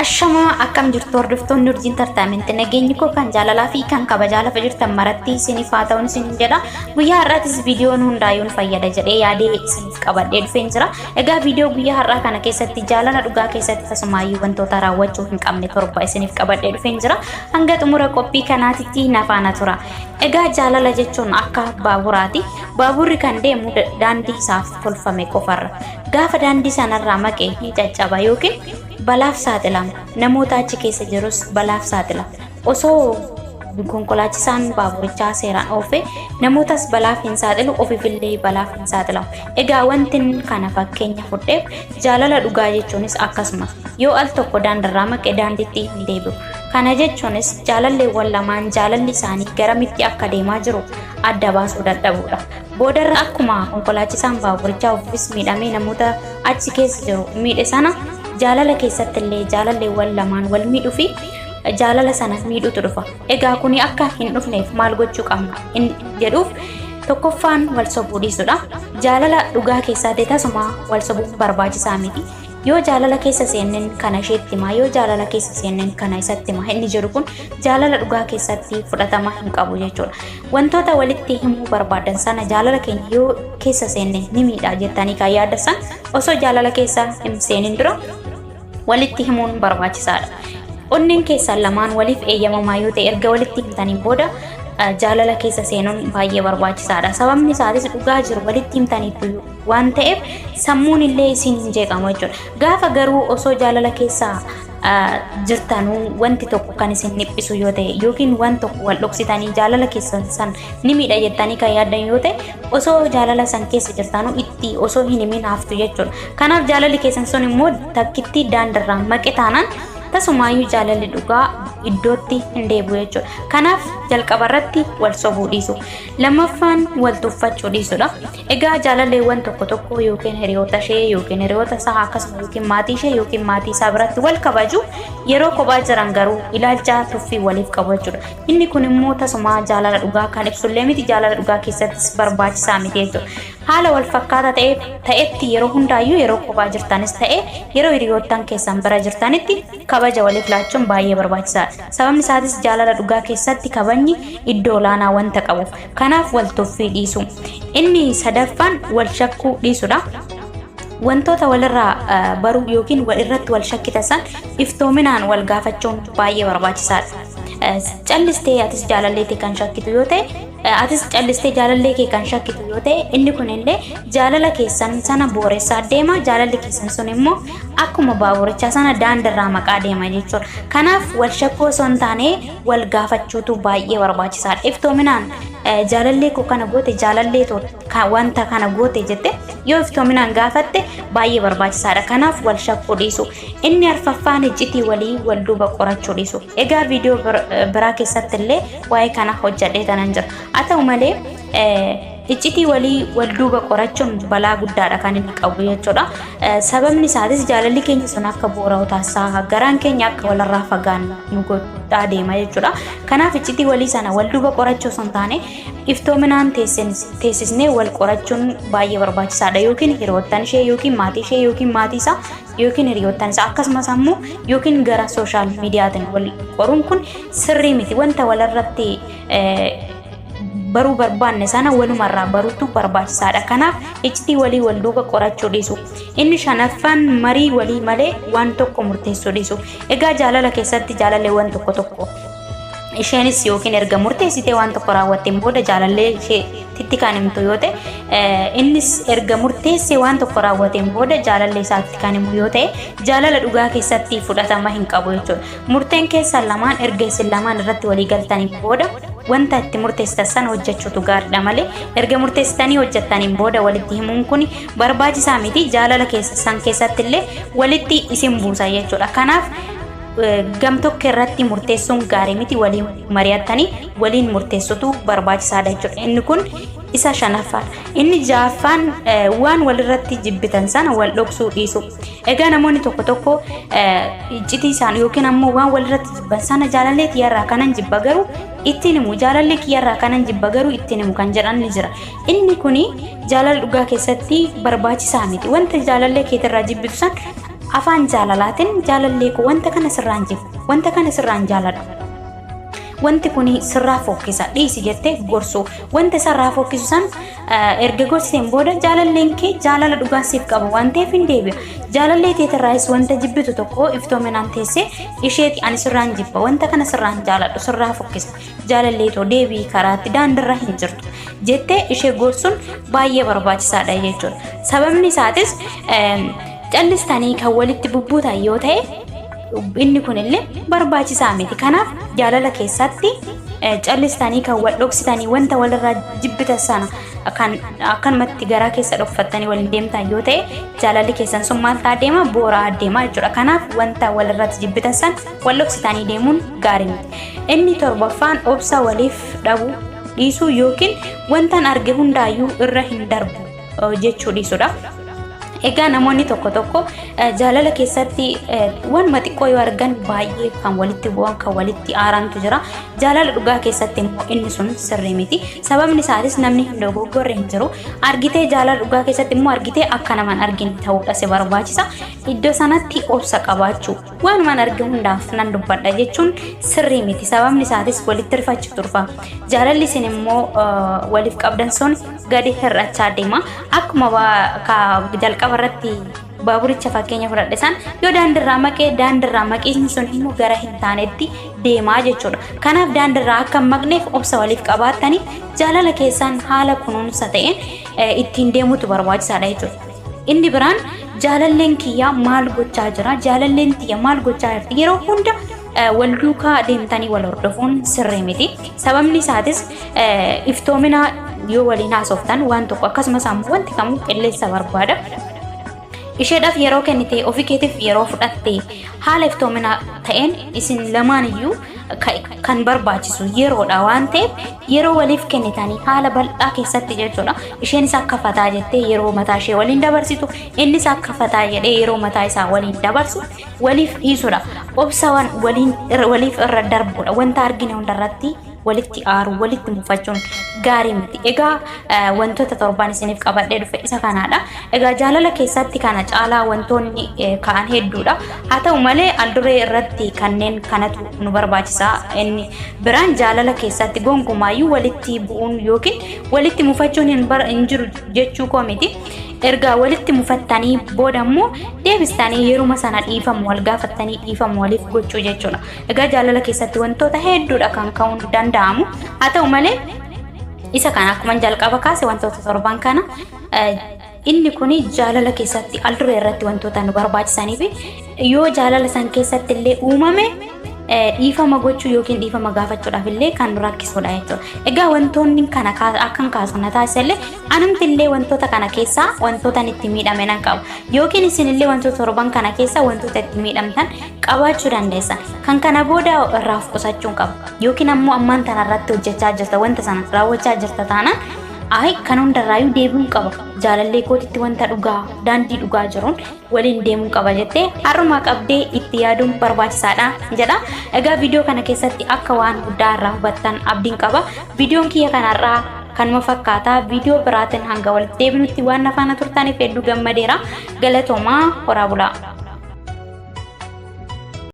Ashamaa akkam jirtu hordoftoonni Urjii Entertainment, nageenyi koo kan jaalalaa fi kan kabajaa lafa jirtan maratti isiniif haa ta'uun isin jedha. Guyyaa har'aatis viidiyoon hundaayyuun fayyada jedhee yaadee isiniif qabadhee dhufeen jira. Egaa viidiyoo guyyaa har'aa kana keessatti jaalala dhugaa keessatti tasumaayyuu wantoota raawwachuu hin qabne 7 isiniif qabadhee dhufeen jira. Hanga xumura qophii kanaatitti na faana tura. Egaa jaalala jechuun akka baaburaati. Baaburri kan deemu daandii isaaf tolfame qofarra. Gaafa daandii sanarraa maqe ni caccaba yookiin balaaf saaxilama. Namoota achi keessa jirus balaaf saaxila. Osoo konkolaachisaan baaburichaa seeraan oofe namootas balaaf hin saaxilu, ofiifillee balaaf hin saaxilamu. Egaa wanti kana fakkeenya fudheef jaalala dhugaa jechuunis akkasuma. Yoo al tokko daandirraa maqe daandiitti hin deebi'u. Kana jechuunis jaalalleewwan lamaan jaalalli isaanii garamitti akka deemaa jiru adda baasuu dadhabuudha. Boodarra akkuma konkolaachisaan baaburichaa ofiifis miidhamee namoota achi keessa jiru miidhe sana jaalala keessatti illee jaalalleewwan lamaan wal miidhuu fi jaalala sana miidhutu dhufa. Egaa kuni akka hin dhufneef maal gochuu qabna in jedhuuf tokkoffaan wal sobuu dhiisudha. Jaalala dhugaa keessatti tasuma wal sobuun barbaachisaa miti. Yoo jaalala keessa seenneen kana isheetti himaa, yoo jaalala keessa seenneen kana isatti himaa inni jedhu kun jaalala dhugaa keessatti fudhatama hin qabu jechuudha. Wantoota walitti himuu barbaadan sana jaalala keenya yoo keessa seenne ni miidha jettanii kan yaaddan osoo jaalala keessa hin seenin dura walitti himuun barbaachisaadha. Onneen keessan lamaan waliif eeyyamamaa yoo ta'e erga walitti himtaniin booda jaalala keessa seenuun baay'ee barbaachisaadha. Sababni isaatis dhugaa jiru walitti himtaniitu waan ta'eef sammuun illee isin hin jeeqamu jechuudha. Gaafa garuu osoo jaalala keessa jirtanuu wanti tokko kan isin dhiphisu yoo ta'e yookiin waan tokko wal dhoksitanii jaalala keessan san ni miidha jettanii kan yaaddan yoo ta'e osoo jaalala san keessa jirtanuu itti osoo hin himin haftu jechuudha. Kanaaf jaalalli keessan sun immoo takkitti daandirraa maqe taanaan tasumaayyuu jaalalli dhugaa iddootti hin deebi'u jechuudha. Kanaaf jalqaba irratti wal sobuu dhiisu. Lammaffaan wal tuffachuu dhiisudha. Egaa jaalalleewwan tokko tokko yookiin hiriyoota ishee yookiin hiriyoota isaa akkasuma yookiin maatii ishee yookiin maatii isaa biratti wal kabaju, yeroo kophaa jiran garuu ilaalcha tuffii waliif qabu jechuudha. Inni kun immoo tasuma jaalala dhugaa kan ibsullee miti, jaalala dhugaa keessattis barbaachisaa miti jechuudha. Haala wal fakkaataa ta'etti yeroo hundaayyuu yeroo kophaa jirtanis ta'e yeroo hiriyoottan keessan bira jirtanitti kabaja waliif laachuun baay'ee barbaachisaadha. Sababni isaatis jaalala dhugaa keessatti kabajni iddoo olaanaa wanta qabuuf. Kanaaf wal tuffii dhiisu. Inni sadaffaan wal shakkuu dhiisudha. Wantoota walirraa baruu yookiin wal irratti wal shakkitan san iftoominaan wal gaafachuun baay'ee barbaachisaadha. Callistee atis jaalallee kee kan shakkitu yoo ta'e, atis callistee jaalallee kee kan shakkitu yoo ta'e, inni kun illee jaalala keessan sana booressaa deema. Jaalalli keessan sun immoo akkuma baaburichaa sana daandirraa maqaa deema jechuudha. Kanaaf wal shakkuu osoo hin taane wal gaafachuutu baay'ee barbaachisaadha. Iftoominaan jaalallee koo kana goote, jaalallee too wanta kana goote jette yoo iftoominaan gaafatte baay'ee barbaachisaadha. Kanaaf wal shakkuu dhiisu. Inni arfaffaan iccitii walii wal duuba qorachuu dhiisu. Egaa viidiyoo biraa keessatti illee waa'ee kana hojjedhee tanan jira. Haa ta'u malee iccitii walii wal duuba qorachuun balaa guddaadha kan inni qabu jechuudha. Sababni isaatis jaalalli keenya sun akka boora'u taasisaa, garaan keenya akka walirraa fagaannu nu godhaa deema jechuudha. Kanaaf iccitii walii sana wal duuba qorachuu osoo hin taane iftoominaan teessisnee wal qorachuun baay'ee barbaachisaadha. Yookiin hiriyoottan ishee yookiin maatii ishee yookiin maatii isaa yookiin hiriyoottan isaa akkasumas ammoo yookiin gara sooshaal miidiyaatiin wal qoruun kun sirrii miti. Wanta walirratti baruu barbaanne sana walumarraa baruutu barbaachisaadha. Kanaaf iccitii walii wal duuba qorachuu dhiisu. Inni shanaffaan marii walii malee waan tokko murteessuu dhiisu. Egaa jaalala keessatti jaalalleewwan tokko tokko isheenis yookiin erga murteessitee waan tokko raawwatteen booda jaalallee isheetitti kan himtu yoo ta'e, innis erga murteessee waan tokko raawwateen booda jaalallee isaatti kan himu yoo ta'e jaalala dhugaa keessatti fudhatama hin qabu jechuudha. Murteen keessan lamaan erga isin lamaan irratti walii galtaniin booda wanta itti murteessitan sana hojjechuutu gaariidha malee erga murteessitanii hojjettaniin booda walitti himuun kun barbaachisaa miti, jaalala keessan keessatti illee walitti isin buusa jechuudha. Kanaaf gamtokkee irratti murteessuun gaarii miti, waliin mari'attanii waliin murteessutu barbaachisaadha jechuudha. Inni kun isa shanaffaadha. Inni ja'affaan waan walirratti jibbitan sana wal dhoksuu dhiisu. Egaa namoonni tokko tokko iccitii isaan yookiin ammoo waan walirratti jibban sana jaalallee kiyyarraa kanan jibba garuu ittiin himu, jaalallee kiyyarraa kanan jibba garuu ittiin himu kan jedhan ni jira. Inni kuni jaalala dhugaa keessatti barbaachisaa miti. Wanta jaalallee keetirraa jibbitu san Afaan jaalalaatiin jaalallee koo wanta kana sirraan jibba, wanta kana sirraan jaaladhu. Wanti kun sirraa fokkisa dhiisi jettee gorsu. Wanta sirraa fokkisu san erga gorsiteen booda jaalalleen kee jaalala dhugaa siif qaba waan ta'eef hin deebi'a. Jaalallee teetirraayis wanta jibbitu tokko iftoominaan teessee isheeti ani sirraan jibba, wanta kana sirraan jaaladhu, sirraa fokkisa. Jaalallee too deebii karaatti daandirra hin jirtu jettee ishee gorsuun baay'ee barbaachisaadha jechuudha. Sababni isaatis callistanii kan walitti bubbuutan yoo ta'e inni kunillee barbaachisaa miti. Kanaaf jaalala keessatti callistanii kan wal dhoksitanii wanta walirraa jibbitan sana kan akkanumatti garaa keessa dhokfattanii waliin deemtan yoo ta'e jaalalli keessan sun maal ta'a deema booraa deema jechuudha. Kanaaf wanta walirratti jibbitan sana wal dhoksitanii deemuun gaarii miti. Inni torbaffaan obsa waliif dhabuu dhiisuu yookiin wantan arge hundaayyuu irra hin darbu jechuu dhiisudha. Egaa namoonni tokko tokko jaalala keessatti waanuma xiqqoo yoo argan baay'ee kan walitti bu'an kan walitti aarantu jira. Jaalala dhugaa keessatti immoo inni sun sirrii miti. Sababni isaatis namni hin dogoggorre hin jiru. Argitee jaalala dhugaa keessatti immoo argitee akka nama hin argine ta'uudha si barbaachisa. Iddoo sanatti obsa qabaachuu. Waanumaan arge hundaaf nan dubbadha jechuun sirrii miti. Sababni isaatis walitti rifachuuf turfa. Jaalalli isin immoo waliif qabdan sun gadi hir'achaa deema. Akkuma jalqaba irratti baaburicha fakkeenya fudhadhe san yoo daandirraa maqee daandirraa maqiisni sun immoo gara hin taanetti deemaa jechuudha. Kanaaf daandirraa akka hin maqneef obsa waliif qabaattanii jaalala keessan haala kunuunsa ta'een ittiin deemuutu barbaachisaadha jechuudha. Inni biraan jaalalleen kiyyaa maal gochaa jira? Jaalalleen tiyya maal gochaa jirti? Yeroo hunda wal duukaa deemtanii wal hordofuun sirrii miti. Sababni isaatis iftoomina yoo waliin haasoftan waan tokko akkasumas ammoo wanti kamuu qilleensa barbaada. Isheedhaaf yeroo kennite ofii keetiif yeroo fudhatte haala iftoomina ta'een isin lamaan iyyuu kan barbaachisu yeroodha waan ta'eef yeroo waliif kennitanii haala bal'aa keessatti jechuudha. Isheenis akka fataa jettee yeroo mataa ishee waliin dabarsitu innis akka fataa jedhee yeroo mataa isaa waliin dabarsu waliif dhiisudha. Obsa waliif irra darbuudha. Wanta argine hundarratti walitti aaru walitti mufachuun gaarii miti. Egaa wantoota torban isiniif qabadhee dhufe isa kanaadha. Egaa jaalala keessatti kana caalaa wantoonni ka'an hedduudha. Haa ta'u malee alduree irratti kanneen kanatu nu barbaachisa. Inni biraan jaalala keessatti gonkumaayyuu walitti bu'uun yookiin walitti mufachuun hin jiru jechuu koo miti. Erga walitti mufattanii booda immoo deebistanii yeruma sana dhiifamu wal gaafattanii dhiifamu waliif gochuu jechuudha. Egaa jaalala keessatti wantoota hedduudha kan ka'uun danda'amu. Haa ta'u malee isa kana akkuma jalqaba kaase wantoota torban kana inni kun jaalala keessatti alduree irratti wantoota nu barbaachisanii fi yoo jaalala san keessatti illee uumame dhiifama gochuu yookiin dhiifama gaafachuudhaaf illee kan nu rakkisudha jechuudha. Egaa wantoonni kana akkan kaasu na taasisa illee anumti illee wantoota kana keessaa wantoota itti miidhame nan qaba. Yookiin isin illee wantoota torban kana keessaa wantoota itti miidhamtan qabaachuu dandeessan. Kan kana booda irraa of qusachuun qaba. Yookiin ammoo ammaan tana irratti hojjechaa jirta wanta sana raawwachaa jirta taanaan ayi kan hundarraayyuu deebi'uun qaba. Jaalallee kootitti wanta dhugaa daandii dhugaa jiruun waliin deemuu qaba jettee har'umaa qabdee itti yaaduun barbaachisaadha jedha. Egaa viidiyoo kana keessatti akka waan guddaa irraa hubattan abdiin qaba. Viidiyoon kiyya kanarraa kanuma fakkaata. Viidiyoo biraatiin hanga walitti deebinutti waan na faana turtaniif hedduu gammadeera. Galatoomaa horaa bulaa.